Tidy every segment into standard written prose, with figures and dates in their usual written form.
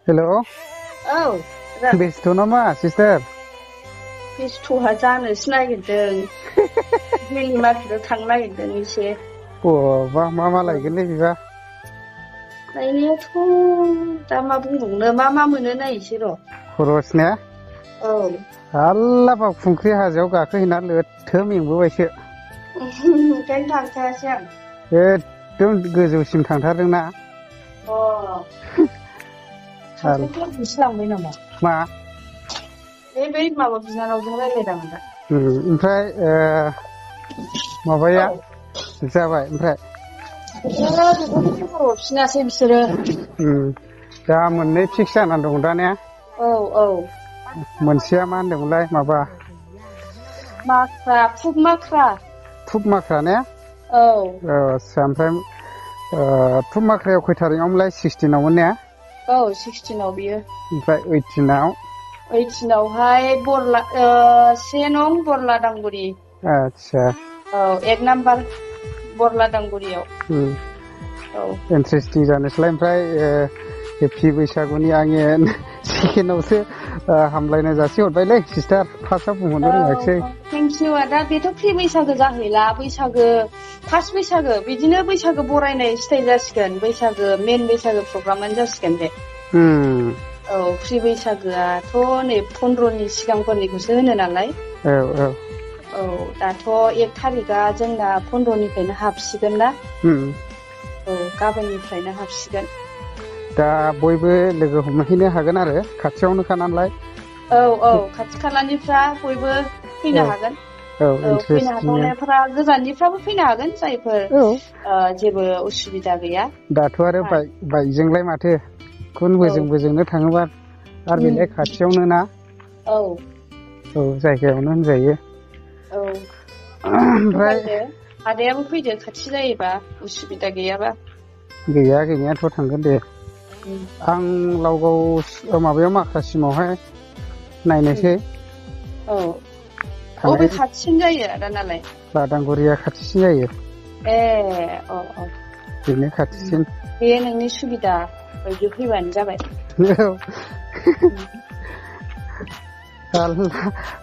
हेल' औ बेस्थ' नामा सिस्टार? बेस्थ'हा जानोसो नागिरदों मेलि मार्केटआव थांनो नागिरदों एसे। मा लायगोनलै बिबा? लायनायाथ' दा मा बुंबावनो मा मोनो नायनोसै र'। खरस ने? औ हाल्ला बावखुंग्रि हाजोआव गाखोहैना लोथो मेंबोबायसो। ओंखायनो थांखायासै आं। एकदम गोजौसिम थांथारदोंना। अ सासेखौ बिसो लांबाय नामा? मा? बै माबा बिनानावजों रायज्लायदां दा। ओमफ्राय माबाया जाबाय ओमफ्राय? बेखौनो खबर हरफिनासै बिसोरो। दा मोननै फिक्स जानानै दं दा ने? औ मोनसेया मा होनदोंमोनलाय माबा माख्रा फुब माख्रा। फुब माख्रा ने? औ आस्सा ओमफ्राय फुब माख्रायाव खय थारिखआवमोनलाय 16आवमोन ने? औ 16आव बियो। ओमफ्राय 18आव? 18आवहाय 1 नं बरलादांगुरि। आदसा औ 1 नाम्बार बरलादांगुरियाव। औ इन्ट्रेस्टिं जानोसैलाय ओमफ्राय हेपि बैसागुनि आङो सेकेण्डआवसो हामलायनाय जासिहरबायलै सिस्टार फार्स्टआव बुंहरनो रोङाखिसै। थेंकिउ आदा बेथ' प्रि बैसागो जाहैला फार्स्ट बैसागो बिदिनो बैसागो बरायनाय स्टाइल जासिगोन मेन बैसागो प्रग्रामानो जासिगोन बे। औ प्रि बैसागोआथ' नै 15नि सिगांफोरनिखौसो होनो नालाय। औ औ दाथ' 1 थारिकआ जोंना 15निफ्रायनो हाबसिगोन ना। औ गाबोननिफ्रायनो हाबसिगोन। दा बयबो लोगो हमहैनो हागोन आरो खाथियावनोखा नालाय। औ खाथि खालानिफ्रा बयबो फैनो हागोन। औ फैनो इन्ट्रेस्टिं हाथावनायफ्रा गोजाननिफ्राबो फैनो हागोन जायफोर औ जेबो उसुबिदा गैया। दाथ' आरो बाइकजोंलाय माथो खुन औ बोजोंनो थाङोबा आरो बेलाय खाथियावनो ना। औ औ जायगायावनो होनजायो। औ ओमफ्राय फैदो आदायाबो फैदो खाथि जायोबा उसुबिदा गैयाबा। गैया गैनायाथ' थांगोन दे। आं लावगाव माबायाव माखासिमावहाय नायनोसै। औ थांनाय अबे खाथिसिन जायो आदानालाय? लादांगुरिया खाथिसिन जायो। अ बेनो खाथिसिन। बे नोंनि सुबिदा बायदि फैबानो जाबाय।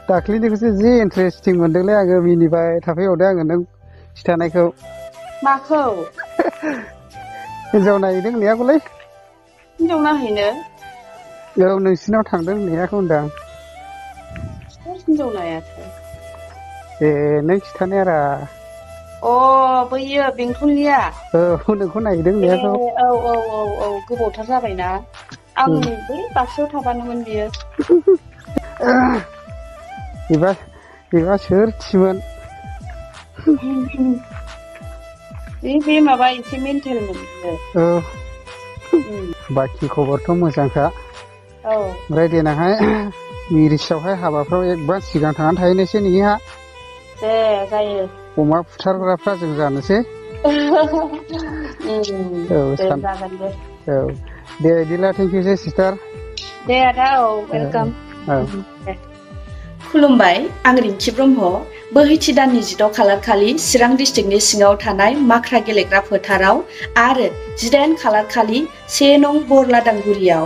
दाख्लैनिखौसो जि इन्टारेस्टिं मोनदोंलै आङो मिनिबाय थाफैबावदों आङो नों खिथानायखौ। माखौ? हिनजाव नायहैदों होननायाखौलै। हिनजाव नाहैनो? औ नोंसिनाव थांदों होननायखौ होनदां। सोर हिनजाव नायाथाय? ए नों खिथानायारा। अ बैयो बेंथलनिया? औ नोंखौ नायहैदों होननायाखौ। औ गोबावथार जाबायना आं बै बाक्सायाव थाबानोमोन बियो। बेबा सोरथिमोन? बे माबा एसे मेन्टेलमोन बियो। औ बाखि खबरथ' मोजांखा। औ ओमफ्राय देनांहाय मिरिसआवहाय हाबाफ्राव एकबार सिगां थांनानै थाहैनोसै नोंनिहा। दे जायो। अमा फुथारग्राफ्रा जों जानोसै। दे जागोन दे। औ दे बिदिब्ला थेंकिउसै सिस्टार। दे आदा औ वेलकाम। औ दे खुलुमबाय आं रिंथि ब्रह्म। बोहैथि दाननि 16 खालार खालि चिरां डिस्ट्रिक्टनि सिङाव थानाय माख्रा गेलेग्रा फोथाराव आरो 18 खालार खालि 1 नं बरलादांगुरियाव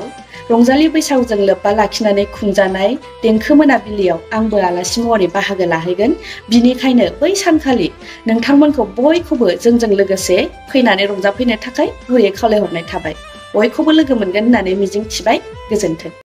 रंजालि बैसागुजों लोब्बा लाखिनानै खुंजानाय देंखो मोनाबिलियाव आंबो आलासि महरै बाहागो लाहैगोन। बिनिखायनो बै सानखालि नोंथांमोनखौ बयखौबो जोंजों लोगोसे फैनानै रंजाफैनो थाखाय गुरैयै खावलायहरनाय थाबाय। बयखौबो लोगो मोनगोन होननानै मिजिं थिबाय। गोजोन्थों।